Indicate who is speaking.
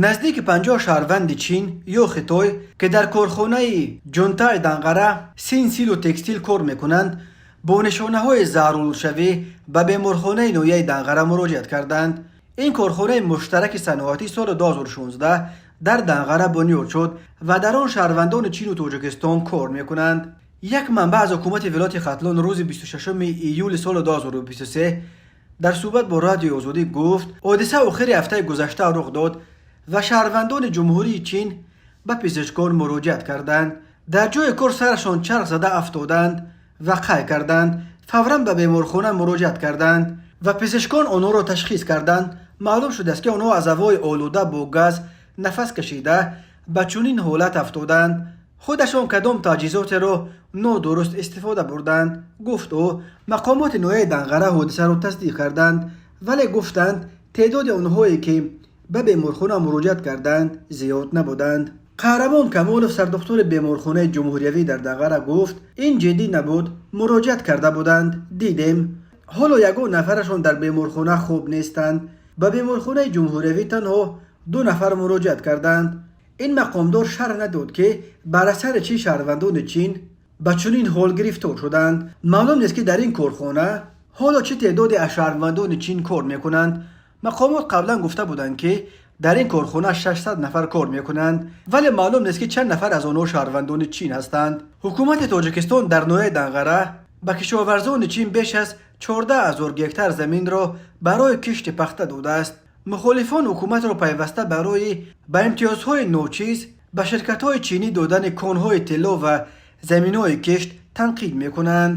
Speaker 1: Наздики 50 шаҳрванди Чин ё Хитой, ки дар корхонаи Ҷунтай Данғара Синсилу Текстил кор мекунанд, бо нишонаҳои заҳролудшавӣ ба беморхонаи ноҳияи Данғара муроҷиат карданд. Ин корхонаи муштараки саноатӣ соли 2016 дар Данғара бунёд шуд ва дар он шаҳрвандони Чину Тоҷикистон кор мекунанд. Як манбаъ аз ҳукумати вилояти Хатлон рӯзи 26 июли соли 2023 дар суҳбат бо Радиои Озодӣ гуфт, ҳодиса охири ҳафтаи гузашта рух дод ва шаҳрвандони Ҷумҳурии Чин ба пизишкон муроҷиат карданд. Дар ҷои кор сарашон чарх зада афтоданд ва қай карданд. Фавран ба беморхона муроҷиат карданд ва пизишкон онҳоро ташхис карданд. Маълум шудааст, ки онҳо аз ҳавои олуда бо газ нафас кашида, ба чунин ҳолат афтоданд. Худашон кадом таҷҳизотеро нодуруст истифода бурданд, гуфт ӯ. Мақомоти ноҳияи Данғара ҳодисаро тасдиқ карданд, вале гуфтанд, теъдоди онҳое, ки ба беморхона муроҷиат карданд, зиёд набуданд. Қаҳрамон Камолов, сардухтури беморхонаи ҷумҳуриявӣ дар Данғара, гуфт, ин ҷиддӣ набуд, муроҷиат карда буданд, дидем. Ҳоло ягон нафарашон дар беморхона хуб нестанд. Ба беморхонаи ҷумҳуриявӣ танҳо ду нафар муроҷиат карданд. Ин мақомдор шарҳ надод, ки бар асари чӣ шаҳрвандони Чин ба чунин ҳол гирифтор шуданд. Маълум нест, ки дар ин корхона ҳоло чӣ теъдоде аз шаҳрвандони Чин кор мекунанд. Мақомот қаблан гуфта буданд, ки дар ин корхона 600 нафар кор мекунанд, вале маълум нест, ки чанд нафар аз онҳо шаҳрвандони Чин ҳастанд. Ҳукумати Тоҷикистон дар ноҳияи Данғара ба кишоварзони Чин беш аз 14 ҳазор гектар заминро барои кишти пахта додааст. Мухолифон ҳукуматро пайваста барои ба имтиёзҳои ночиз ба ширкатҳои чинӣ додани конҳои тилло ва заминҳои кишт танқид мекунанд.